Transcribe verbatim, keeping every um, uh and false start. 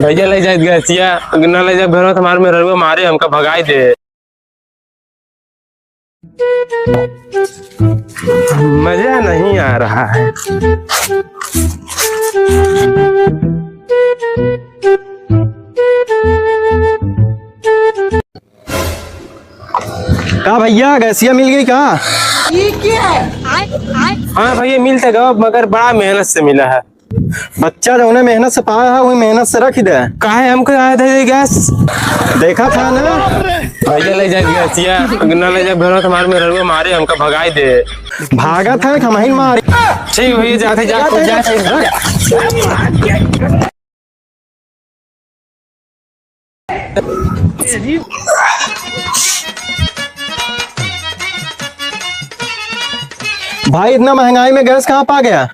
भैया, ले जाए गैसिया, ना ले जाए, भैया, हमारे मेहररुआ मारे, हमका भगाई दे। मजा नहीं आ रहा है। का भैया, गैसिया मिल गई का? हाँ भैया, मिल तो गवा, मगर बड़ा मेहनत से मिला है। बच्चा जौने मेहनत से पाया है, वही मेहनत से रख दे। काहे हमको आया था ये गैस? देखा था ना? भैया, ले जाए गैसिया, ना ले जाए, भैया, हमारे मेहररुआ मारे, हमका भगाई दे। भागत है, हमहिन मारे। ठीक भैया, जाते, जाते, जाते। भाई, इतना महंगाई में गैस कहाँ पा गया?